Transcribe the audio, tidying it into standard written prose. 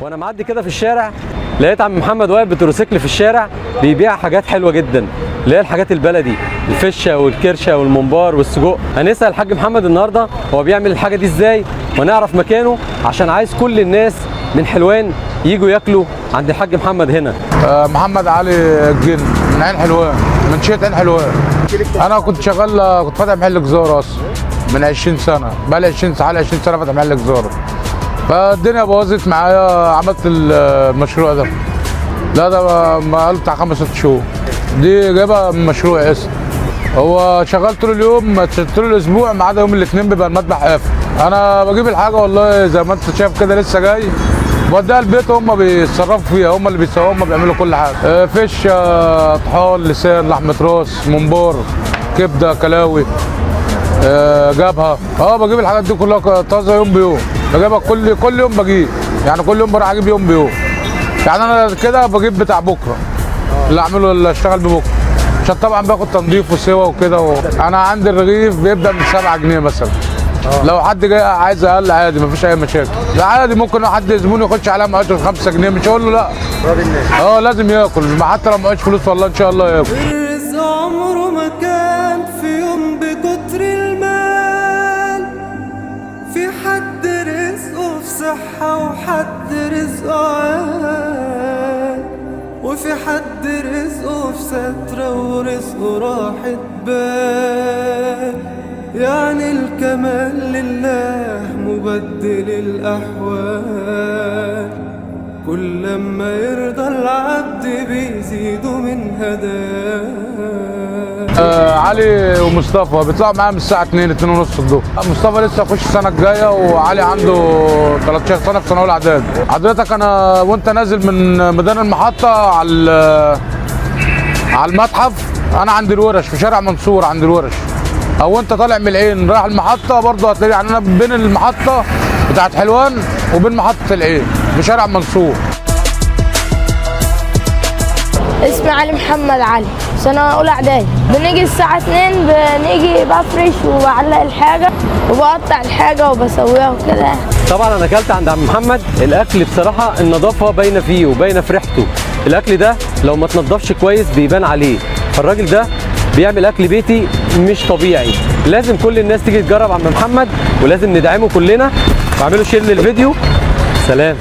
وانا معدي كده في الشارع لقيت عم محمد واقف بتروسيكل في الشارع بيبيع حاجات حلوة جدا، اللي هي الحاجات البلدي، الفشه والكرشه والممبار والسجق. هنسال الحاج محمد النهارده هو بيعمل الحاجة دي ازاي، ونعرف مكانه، عشان عايز كل الناس من حلوان يجوا ياكلوا عند الحاج محمد هنا. محمد علي الجن من عين حلوان، من شيت عين حلوان. انا كنت شغال، كنت فاتح محل جزاره اصلا من 20 سنة، بقى لي 20 حوالي 20 سنة فاتح محل جزاره. فالدنيا باظت معايا، عملت المشروع ده. لا ده ما بتاع 5 6 شهور. دي جايبها من مشروع اصلا. هو شغال طول اليوم، طول الاسبوع ما عدا يوم الاثنين بيبقى المذبح قافل. انا بجيب الحاجة والله زي ما انت شايف كده، لسه جاي بوديها البيت، هم بيتصرفوا فيها، هم اللي بيسووها، هم بيعملوا كل حاجة. فيش، طحال، لسان، لحمه راس، ممبار، كبده، كلاوي، جبهة. بجيب الحاجات دي كلها طازة يوم بيوم، بجيبها كل يوم بجيب، يعني كل يوم بروح اجيب يوم بيوم. يعني انا كده بجيب بتاع بكره اللي اعمله، اللي اشتغل ببكره، عشان طبعا باخد تنظيف وسوا وكده. انا عندي الرغيف بيبدا من 7 جنيه مثلا. لو حد جاي عايز اقل عادي، مفيش اي مشاكل. لا عادي، ممكن حد زبون يخش عليا معهوش 5 جنيه، مش هقول له لا. لازم ياكل، حتى لو معهوش فلوس والله ان شاء الله ياكل. الرزق عمره ما كان في يوم بكتر المال، في حد رزقه في صحة وحد رزقه عال، وفي حد رزقه في سترة ورزقه راحة بال. يعني الكمال لله مبدل الأحوال، كل لما يرضى العبد بيزيده من هداه. علي ومصطفى بيطلعوا معايا من الساعة 2 2 ونص الظهر. مصطفى لسه هيخش السنة الجاية، وعلي عنده 13 سنة في سنة اولى اعدادي. حضرتك انا وانت نازل من ميدان المحطة على المتحف، انا عند الورش في شارع منصور عند الورش، او انت طالع من العين رايح المحطة برضه هتلاقي، يعني انا بين المحطة بتاعت حلوان وبين محطة العين في شارع منصور. اسمي علي محمد علي، سنة أولى إعدادي. بنيجي الساعة 2، بنيجي بفرش وبعلق الحاجة وبقطع الحاجة وبسويها وكده. طبعا انا اكلت عند عم محمد، الاكل بصراحة النظافة باينة فيه وباينه في ريحته. الاكل ده لو ما تنضفش كويس بيبان عليه، فالراجل ده بيعمل اكل بيتي مش طبيعي. لازم كل الناس تيجي تجرب عم محمد، ولازم ندعمه كلنا. واعملوا share للفيديو. سلام.